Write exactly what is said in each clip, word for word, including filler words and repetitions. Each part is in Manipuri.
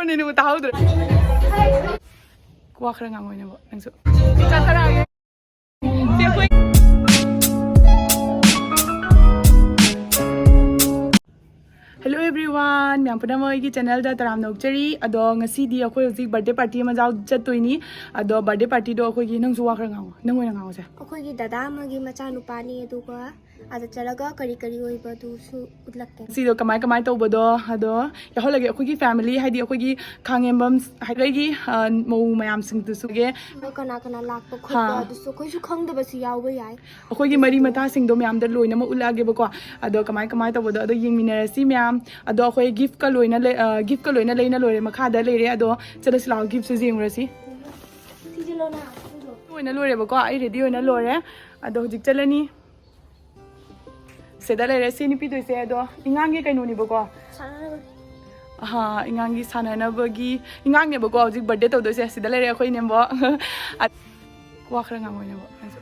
ꯅꯤꯅꯨ ꯇꯥꯍꯧꯗ꯭ꯔꯦ꯫ ꯋꯥ ꯈꯔ ꯉꯥꯡꯉꯣꯏꯅꯦꯕꯣ ꯅꯪꯁꯨ꯫ ꯆꯥꯊꯔꯛꯑꯒꯦ꯫ ꯆꯦ, ꯑꯩꯈꯣꯏ Hello everyone, ꯃꯌꯥꯝ ꯄꯨꯝꯅꯃꯛ ꯑꯩꯒꯤ channelꯗ ꯇꯔꯥꯝꯅ ꯑꯣꯛꯆꯔꯤ꯫ ꯑꯗꯣ ꯉꯁꯤꯗꯤ ꯑꯩꯈꯣꯏ ꯍꯧꯖꯤꯛ birthday party ꯑꯃ ꯌꯥꯎ ꯆꯠꯇꯣꯏꯅꯤ꯫ ꯑꯗꯣ birthday partyꯗꯣ ꯑꯩꯈꯣꯏꯒꯤ, ꯅꯪꯁꯨ ꯋꯥ ꯈꯔ ꯉꯥꯡꯉꯣ, ꯅꯪ ꯑꯣꯏꯅ ꯉꯥꯡꯉꯣꯁꯦ꯫ ꯑꯩꯈꯣꯏꯒꯤ ꯗꯗꯥ ꯑꯃꯒꯤ ꯃꯆꯥꯅꯨꯄꯥꯅꯤ, ꯑꯗꯨꯒ ꯑꯥꯗ ꯆꯠꯂꯒ ꯀꯔꯤ ꯀꯔꯤ ꯑꯣꯏꯕꯗꯨꯁꯨ ꯎꯠꯂꯛꯀꯦ꯫ ꯁꯤꯗꯣ ꯀꯃꯥꯏ ꯀꯃꯥꯏ ꯇꯧꯕꯗꯣ ꯑꯗꯣ ꯌꯥꯎꯍꯜꯂꯒꯦ꯫ ꯑꯩꯈꯣꯏꯒꯤ family, ꯍꯥꯏꯗꯤ ꯑꯩꯈꯣꯏꯒꯤ ꯈꯥꯡꯉꯦꯝꯕꯝ, ꯍꯥꯏꯗꯤ ꯑꯩꯒꯤ, ꯑ, ꯃꯧ ꯃꯌꯥꯝꯁꯤꯡꯗꯨꯁꯨꯒꯦ꯫ ꯑꯗꯣ ꯀꯅꯥ ꯀꯅꯥ ꯂꯥꯛꯄ ꯈꯣꯠꯄ, ꯍꯥ꯫ ꯑꯗꯨꯁꯨ ꯑꯩꯈꯣꯏꯁꯨ ꯈꯪꯗꯕꯁꯨ ꯌꯥꯎꯕ ꯌꯥꯏ꯫ ꯑꯩꯈꯣꯏꯒꯤ ꯃꯔꯤ ꯃꯇꯥꯁꯤꯡꯗꯣ ꯃꯌꯥꯝꯗ ꯂꯣꯏꯅꯃꯛ ꯎꯠꯂꯛꯑꯒꯦꯕꯀꯣ꯫ ꯑꯗꯣ ꯀꯃꯥꯏ ꯀꯃꯥꯏ ꯇꯧꯕꯗꯣ ꯑꯗꯣ ꯌꯦꯡꯃꯤꯟꯅꯔꯁꯤ ꯃꯌꯥꯝ꯫ ꯑꯗꯣ ꯑꯩꯈꯣꯏ giftꯀ ꯂꯣꯏꯅ ꯂꯩ-, ꯑ, giftꯀ ꯂꯣꯏꯅ ꯂꯩꯅ ꯂꯣꯏꯔꯦ꯫ ꯃꯈꯥꯗ ꯂꯩꯔꯦ꯫ ꯑꯗꯣ ꯆꯠꯂꯁꯤ ꯂꯥꯛꯑꯣ, giftꯁꯨ ꯌꯦꯡꯉꯨꯔꯁꯤ꯫ ꯁꯤꯁꯦ ꯂꯣꯅꯥ, ꯁꯤꯁꯦ꯫ ꯑꯣꯏꯅ ꯂꯣꯏꯔꯦꯕꯀꯣ, ꯑꯩ ready ꯑꯣꯏꯅ ꯂꯣꯏꯔꯦ꯫ ꯑꯗꯣ ꯍꯧꯖꯤꯛ ꯆꯠꯂꯅꯤ꯫ ꯁꯤꯗ ꯂꯩꯔꯦ ꯁꯤ ꯅꯨꯄꯤꯗꯣꯏꯁꯦ꯫ ꯑꯗꯣ ꯏꯉꯥꯡꯒꯤ ꯀꯩꯅꯣꯅꯦꯕꯀꯣ꯫ ꯁꯥꯟꯅꯅꯕ꯫ ꯑꯍꯥ, ꯏꯉꯥꯡꯒꯤ ꯁꯥꯟꯅꯅꯕꯒꯤ, ꯏꯉꯥꯡꯅꯦꯕꯀꯣ ꯍꯧꯖꯤꯛ birthday ꯇꯧꯗꯣꯏꯁꯦ꯫ ꯁꯤꯗ ꯂꯩꯔꯦ ꯑꯩꯈꯣꯏ ꯏꯅꯦꯝꯕꯣ꯫ ꯑ-, ꯋꯥ ꯈꯔ ꯉꯥꯡꯉꯣꯏꯅꯦꯕꯣ ꯅꯪꯁꯨ꯫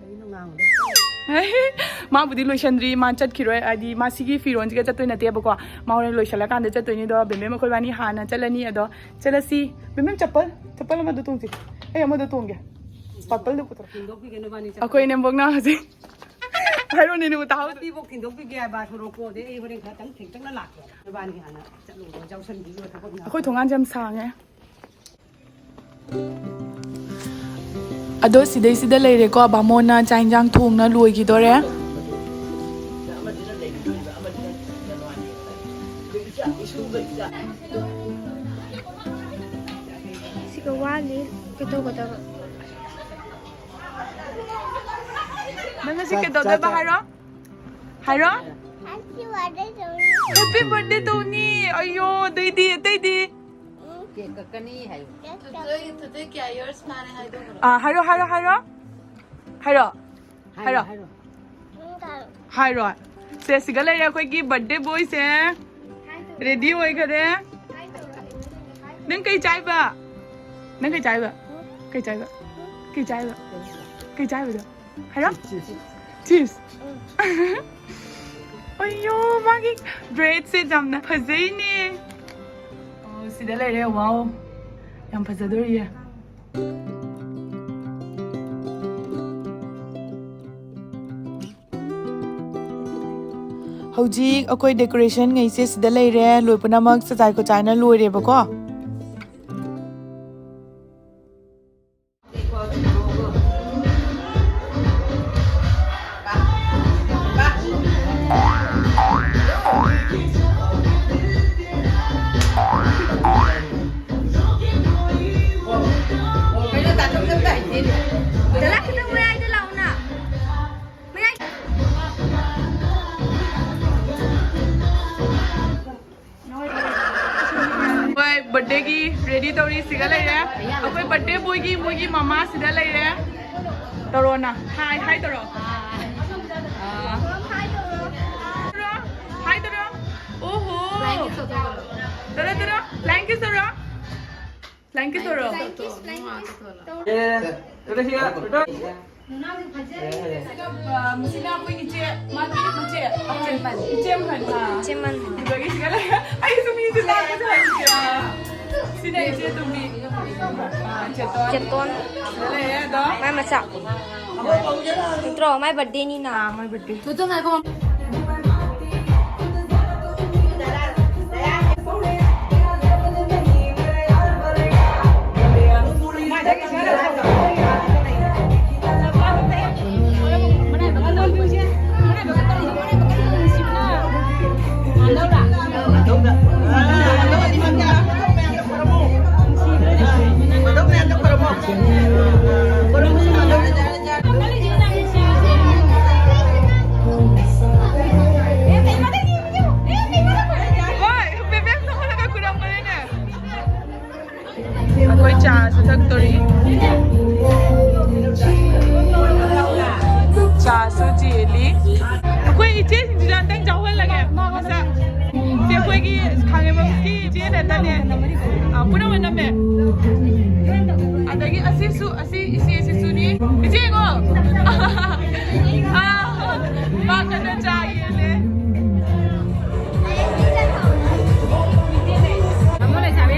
ꯀꯩꯅꯣ ꯉꯥꯡꯉꯨꯗꯣꯏꯁꯦ? ꯃꯥꯕꯨꯗꯤ ꯂꯣꯏꯁꯟꯗ꯭ꯔꯤ, ꯃꯥ ꯆꯠꯈꯤꯔꯣꯏ, ꯍꯥꯏꯗꯤ ꯃꯥ ꯁꯤꯒꯤ ꯐꯤꯔꯣꯟꯁꯤꯒ ꯆꯠꯇꯣꯏ ꯅꯠꯇꯦꯕꯀꯣ꯫ ꯃꯥ ꯍꯣꯔꯦꯟ ꯂꯣꯏꯁꯜꯂꯀꯥꯟꯗ ꯆꯠꯇꯣꯏꯅꯤ꯫ ꯑꯗꯣ ꯕꯦꯝꯕꯦꯝ ꯑꯩꯈꯣꯏ ꯏꯕꯥꯅꯤ ꯍꯥꯟꯅ ꯆꯠꯂꯅꯤ꯫ ꯑꯗꯣ ꯆꯠꯂꯁꯤ꯫ ꯕꯦꯝꯕꯦꯝ ꯆꯄꯜ, ꯆꯄꯜ ꯑꯃꯗꯣ ꯇꯣꯡꯁꯤ꯫ ꯑꯩ ꯑꯃꯗꯣ ꯇꯣꯡꯒꯦ꯫ ꯄꯔꯄꯜꯗꯣ ꯄꯨꯊꯣꯔꯛꯑꯣ꯫ ꯍꯤꯟꯗꯣꯛꯄꯤꯒꯦ ꯅꯕꯥꯅꯤ ꯆꯠꯄ꯫ ꯑꯩꯈꯣꯏ ꯏꯅꯦꯝꯕꯣꯛꯅ ꯍꯧꯖꯤꯛ ꯍꯥꯏꯔꯣꯅꯦ, ꯅꯕꯨ ꯇꯥꯍꯧꯗ꯭ꯔꯦ꯫ ꯅꯨꯄꯤꯕꯣꯛ ꯊꯤꯟꯗꯣꯛꯄꯤꯒꯦ ꯍꯥꯏꯕ ꯁꯣꯔꯣꯛꯄꯨ꯫ ꯑꯗꯩ ꯑꯩ ꯍꯣꯔꯦꯟ ꯈꯔ ꯇꯪ ꯊꯦꯡꯇꯛꯅ ꯂꯥꯛꯀꯦ꯫ ꯅꯕꯥꯅꯤ ꯍꯥꯟꯅ ꯆꯠꯂꯨꯔꯣ, ꯌꯥꯎꯁꯟꯕꯤꯈ꯭ꯔꯣ ꯊꯕꯛ ꯏꯟꯈꯥꯡ꯫ ꯑꯩꯈꯣꯏ ꯊꯣꯡꯒꯥꯟꯁꯦ ꯌꯥꯝ ꯁꯥꯡꯉꯦ꯫ ꯑꯗꯣ ꯁꯤꯗꯩꯁꯤꯗ ꯂꯩꯔꯦꯀꯣ, ꯕꯥꯃꯣꯟꯅ ꯆꯥꯛ ꯏꯟꯖꯥꯡ ꯊꯣꯡꯅ ꯂꯣꯏꯈꯤꯗꯣꯔꯦ꯫ ꯁꯤꯒ ꯋꯥꯠꯂꯤ ꯀꯩꯗꯧꯒꯗꯕ? ꯅꯪ ꯉꯁꯤ ꯆꯥꯛ, ꯀꯩꯗꯧꯗꯣꯏꯕ ꯆꯥꯛ, ꯆꯥꯛ꯫ ꯍꯥꯏꯔꯣ? ꯍꯥꯏꯔꯣ? Happy birthday ꯇꯧꯅꯤ꯫ Happy birthday ꯇꯧꯅꯤ꯫ ꯑꯌꯣ, ꯑꯗꯩꯗꯤ, ꯑꯇꯩꯗꯤ? ꯎꯝ꯫ Cake ꯀꯛꯀꯅꯤ ꯍꯥꯏꯌꯨ꯫ Cake ꯀꯛꯀꯅꯤ꯫ ꯇꯨꯇꯣꯏ, ꯇꯨꯇꯣꯏ ꯀꯌꯥ years ꯐꯥꯔꯦ ꯍꯥꯏꯗꯣꯛꯈ꯭ꯔꯣ꯫ ꯑꯥ, ꯍꯥꯏꯔꯣ, ꯍꯥꯏꯔꯣ, ꯍꯥꯏꯔꯣ꯫ ꯍꯥꯏꯔꯣ꯫ ꯍꯥꯏꯔꯣ, ꯍꯥꯏꯔꯣ꯫ ꯎꯝ, ꯇꯧ꯫ ꯍꯥꯏꯔꯣ꯫ ꯁꯦ, ꯁꯤꯒ ꯂꯩꯔꯦ ꯑꯩꯈꯣꯏꯒꯤ birthday boyꯁꯦ꯫ Ready ꯑꯣꯏꯈꯔꯦ꯫ ꯅꯪ ꯀꯩ ꯆꯥꯏꯕ? ꯅꯪ ꯀꯩ ꯆꯥꯏꯕ? ꯀꯩ ꯆꯥꯏꯕ? ꯀꯩ ꯆꯥꯏꯕ? ꯀꯩ ꯆꯥꯏꯕꯗꯣ? ꯍꯥꯏꯔꯣ? Chips꯫ Chips꯫ ꯑꯌꯣ, ꯃꯥꯒꯤ breadꯁꯦ ꯌꯥꯝꯅ ꯐꯖꯩꯅꯦ꯫ ꯑꯣ, ꯁꯤ ꯁꯤꯗ ꯂꯩꯔꯦ꯫ ꯋꯥꯎ, ꯌꯥꯝ ꯐꯖꯗꯣꯔꯤꯌꯦ꯫ ꯍꯧꯖꯤꯛ ꯑꯩꯈꯣꯏ decoration ꯉꯩꯁꯦ ꯁꯤꯗ ꯂꯩꯔꯦ꯫ ꯂꯣꯏ ꯄꯨꯝꯅꯃꯛ ꯆꯖꯥꯏ ꯈꯣꯠꯆꯥꯏꯅ ꯂꯣꯏꯔꯦꯕꯀꯣ꯫ ꯆꯂꯥ, ꯈꯤꯇꯪ ꯃꯌꯥꯏꯗ ꯂꯥꯛꯎꯅ꯫ ꯃꯌꯥꯏ꯫ ꯍꯣꯏ, birthday ꯒꯤ ready ꯇꯧꯔꯤ꯫ ꯁꯤꯒ ꯂꯩꯔꯦ ꯑꯩꯈꯣꯏ birthday boy ꯒꯤ, ꯃꯣꯏꯒꯤ ꯃꯃꯥ ꯁꯤꯗ ꯂꯩꯔꯦ꯫ ꯇꯧꯔꯣꯅ꯫ Hi, hi ꯇꯧꯔꯣ꯫ ꯑꯥ꯫ Hi ꯇꯧꯔꯣ꯫ ꯑꯣꯍꯣ꯫ ꯇꯧꯔꯣ, ꯇꯧꯔꯣ꯫ Flying kiss ꯇꯧꯔꯣ꯫ Flying kiss ꯇꯧꯔꯣ꯫ ꯁꯤꯒ, ꯑ, ꯁꯤꯅ ꯑꯩꯈꯣꯏ ꯏꯆꯦ, ꯃꯥꯒꯤ ꯃꯆꯦ, ꯏꯆꯦ ꯑꯍꯟ꯫ ꯏꯆꯦ ꯑꯍꯟ꯫ ꯑꯗꯒꯤ ꯁꯤꯒ ꯂꯩ-, ꯑꯩꯁꯨ ꯃꯤꯁꯦ ꯂꯥꯛꯄꯁꯦ ꯍꯩꯇꯦ꯫ ꯁꯤꯅ ꯏꯆꯦ ꯇꯣꯝꯕꯤ꯫ ꯑ, ꯆꯦꯇꯣꯟ꯫ ꯆꯦꯇꯣꯟ꯫ ꯁꯤꯗ ꯂꯩꯔꯦ ꯑꯗꯣ꯫ ꯃꯥꯏ ꯃꯆꯥ꯫ ꯅꯠꯇ꯭ꯔꯣ? ꯃꯥꯏ birthday ꯅꯤꯅ꯫ ꯑ, ꯃꯥꯏ birthday꯫ ꯑꯩꯈꯣꯏ ꯆꯥꯁꯨ ꯊꯛꯇꯣꯔꯤ꯫ ꯆꯥꯁꯨ ꯆꯦꯜꯂꯤ꯫ ꯑꯩꯈꯣꯏ ꯏꯆꯦꯁꯤꯡꯁꯤꯁꯨ ꯑꯝꯇꯪ ꯆꯥꯎꯍꯜꯂꯒꯦ꯫ ꯃꯁꯛ ꯁꯤ ꯑꯩꯈꯣꯏꯒꯤ ꯈꯥꯉꯦꯝꯕꯝꯒꯤ ꯏꯆꯦ ꯅꯠꯇꯅꯦ꯫ ꯑ, ꯄꯨꯟꯅ ꯑꯣꯏꯅ ꯅꯝꯃꯦ꯫ ꯑꯗꯒꯤ ꯑꯁꯤꯁꯨ, ꯑꯁꯤ ꯏꯆꯦ ꯑꯁꯤꯁꯨꯅꯤ꯫ ꯏꯆꯦ ꯌꯦꯡꯉꯣ꯫ ꯑ, ꯃꯥ ꯀꯟꯅ ꯆꯥ ꯌꯦꯜꯂꯦ꯫ ꯑꯃꯨꯛ ꯂꯩꯁꯥꯕꯤ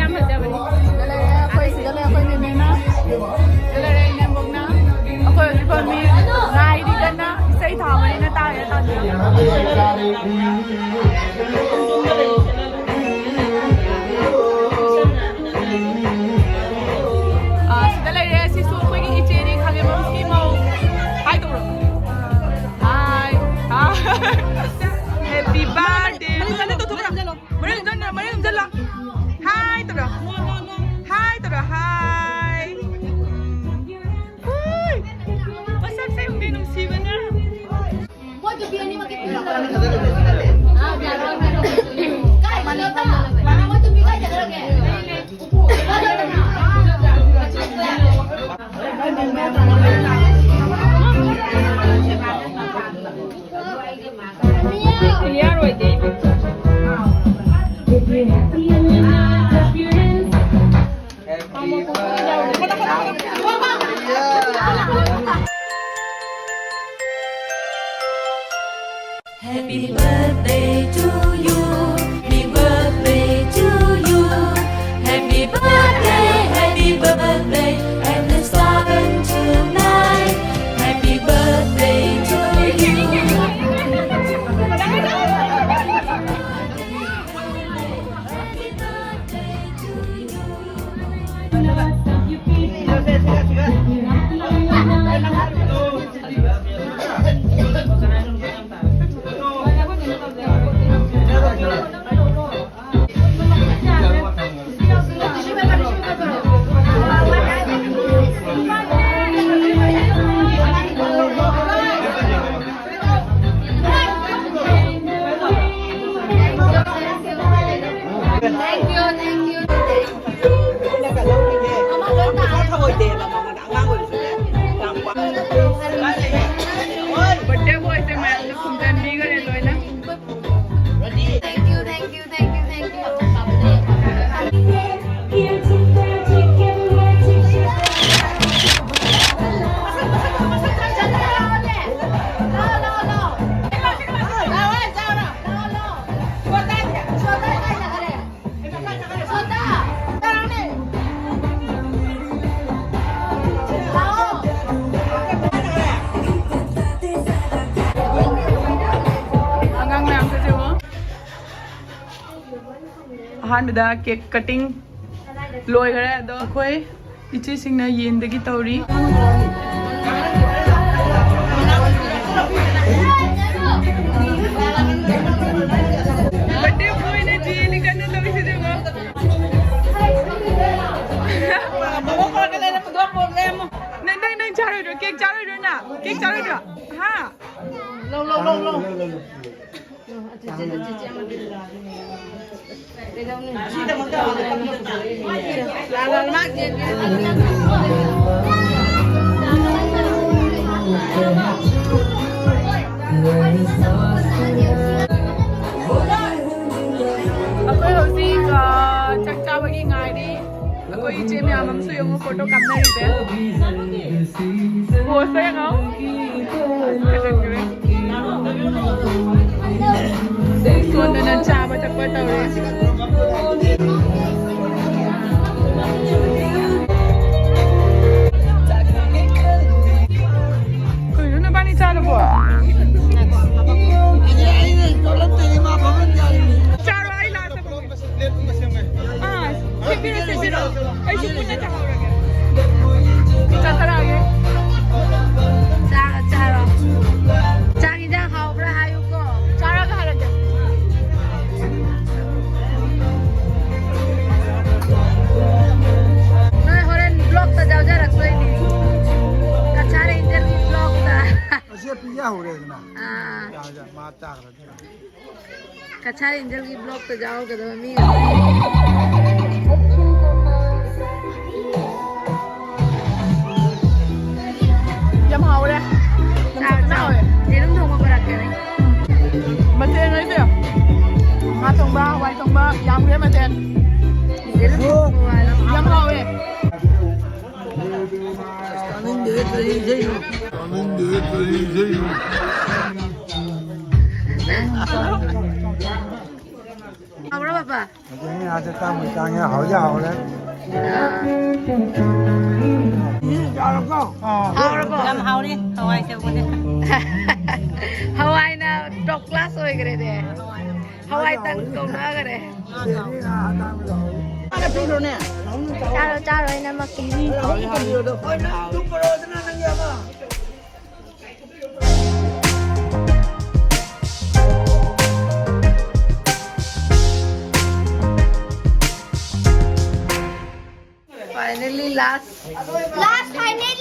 Happy birthday to you. Happy birthday to you. Happy birthday, happy birthday, and the star tonight. Happy birthday to you. Thank you, thank you. ꯑꯃ ꯂꯣꯏ ꯇꯥꯔꯦ꯫ Birthday boyꯁꯦ ꯃꯌꯥꯝꯅ ꯈꯨꯝꯖꯟꯕꯤꯈꯔꯦ ꯂꯣꯏꯅ꯫ Thank you, thank you, thank you, thank you. ꯑꯉꯥꯡ ꯃꯌꯥꯝꯁꯦ ꯌꯦꯡꯉꯣ꯫ ꯑꯍꯥꯟꯕꯗ cake cutting ꯂꯣꯏꯈꯔꯦ, ꯑꯗꯣ ꯑꯩꯈꯣꯏ ꯏꯆꯦꯁꯤꯡꯅ ꯌꯦꯟꯗꯒꯤ ꯇꯧꯔꯤ꯫ Birthday boyꯅ ꯌꯦꯟꯅꯤ ꯀꯟꯅ ꯇꯧꯔꯤꯁꯦ ꯌꯦꯡꯉꯣ꯫ ꯅꯪ, ꯅꯪ, ꯅꯪ ꯆꯥꯔꯣꯏꯗ꯭ꯔꯣ? Cake ꯆꯥꯔꯣꯏꯗ꯭ꯔꯣ ꯅꯪ? Cake ꯆꯥꯔꯣꯏꯗ꯭ꯔꯣ? ꯍꯥ? ꯂꯧ, ꯂꯧ, ꯂꯧ, ꯂꯧ꯫ ꯑꯩꯈꯣꯏ ꯍꯧꯖꯤꯛ ꯏꯆꯦ ꯃꯌꯥꯝ ꯑꯃꯁꯨ ꯌꯦꯡꯉꯨ, ꯐꯣꯇꯣ ꯀꯥꯞꯅꯔꯤꯁꯦ꯫ ꯄꯣꯁꯇ ꯌꯦꯡꯉꯣ꯫ ꯐꯖꯈ꯭ꯔꯦ꯫ ꯁꯣꯝꯗꯅ ꯆꯥꯕ ꯊꯛꯄ ꯇꯧꯔꯦ꯫ ꯀꯩꯅꯣ ꯅꯕꯥꯅꯤ ꯆꯥꯔꯕꯣ? ꯆꯥꯔꯣ, ꯑꯩ ꯂꯥꯛꯑꯒ ꯑꯥ, ꯁꯦꯝꯕꯤꯔꯣ, ꯁꯦꯝꯕꯤꯔꯣ꯫ ꯑꯩꯁꯨ ꯄꯨꯟꯅ ꯆꯥꯍꯧꯔꯒꯦ꯫ ꯆꯥꯊꯔꯛꯑꯒꯦ꯫ ꯆꯥ-, ꯆꯥꯔꯣ꯫ ꯆꯥꯛ ꯏꯟꯖꯥꯡ ꯍꯥꯎꯕ꯭ꯔꯥ ꯍꯥꯏꯌꯨꯀꯣ꯫ ꯆꯥꯔꯒ ꯍꯥꯏꯔꯒꯦ꯫ ꯅꯣꯏ ꯍꯣꯔꯦꯟ vlogꯇ ꯌꯥꯎꯖꯔꯛꯇꯣꯏꯅꯦ꯫ ꯀꯆꯥꯔ ꯑꯦꯟꯖꯦꯜꯒꯤ vlogꯇ꯫ ꯑꯁꯤ ꯄꯤꯖꯍꯧꯔꯦꯗꯅ꯫ ꯑꯥ꯫ ꯌꯥꯔꯦ, ꯌꯥꯔꯦ, ꯃꯥ ꯆꯥꯈ꯭ꯔꯗꯤ꯫ ꯀꯆꯥꯔ ꯑꯦꯟꯖꯦꯜꯒꯤ vlogꯇ ꯌꯥꯎꯔꯒꯗꯕ ꯃꯤ ꯉꯥꯛꯇꯅꯤ꯫ ꯌꯥꯝ ꯍꯥꯎꯔꯦ꯫ ꯌꯥꯝ ꯆꯥꯎ, ꯊꯤꯅ ꯆꯥꯎ꯫ ꯍꯥꯎꯔꯦ꯫ ꯌꯦꯔꯨꯝ ꯊꯣꯡꯕ ꯄꯨꯔꯛꯀꯦ꯫ ꯃꯊꯦꯜ ꯍꯥꯏꯁꯦ ꯉꯥ ꯊꯣꯡꯕ, ꯍꯋꯥꯏ ꯊꯣꯡꯕ, ꯌꯥꯝꯈ꯭ꯔꯦ ꯃꯊꯦꯜ꯫ ꯌꯦꯔꯨꯝ ꯊꯣꯡꯕ ꯋꯥꯂꯣ꯫ ꯌꯥꯝ ꯍꯥꯎꯋꯦ꯫ ꯇꯥꯅꯤꯡꯗꯦ, ꯀꯔꯤ ꯏꯁꯩꯅꯣ? ꯇꯥꯅꯤꯡꯗꯦ, ꯀꯔꯤ ꯏꯁꯩꯅꯣ? ꯍꯥꯎꯕ꯭ꯔꯣ, ꯄꯥꯄꯥ? ꯑꯗꯨꯅꯤ, ꯑꯥꯗ ꯇꯥꯡꯕꯨ ꯇꯥꯡꯉꯦ, ꯍꯥꯎꯗꯤ ꯍꯥꯎꯔꯦ꯫ ꯑꯥ꯫ ꯎꯝ, ꯌꯥꯔꯕꯣ? ꯑꯥ꯫ ꯍꯥꯎꯔꯕꯣ? ꯌꯥꯝ ꯍꯥꯎꯔꯦ, ꯍꯋꯥꯏ ꯇꯧꯕꯅꯦ꯫ ꯍꯋꯥꯏꯅ top class ꯑꯣꯏꯈ꯭ꯔꯦꯅꯦ꯫ ꯍꯋꯥꯏ ꯇꯪ ꯇꯧꯅꯈ꯭ꯔꯦ꯫ ꯆꯥꯔꯣ, ꯆꯥꯔꯣ, ꯑꯩꯅ ꯃꯛꯀꯤ꯫ Finally, last. Last, finally.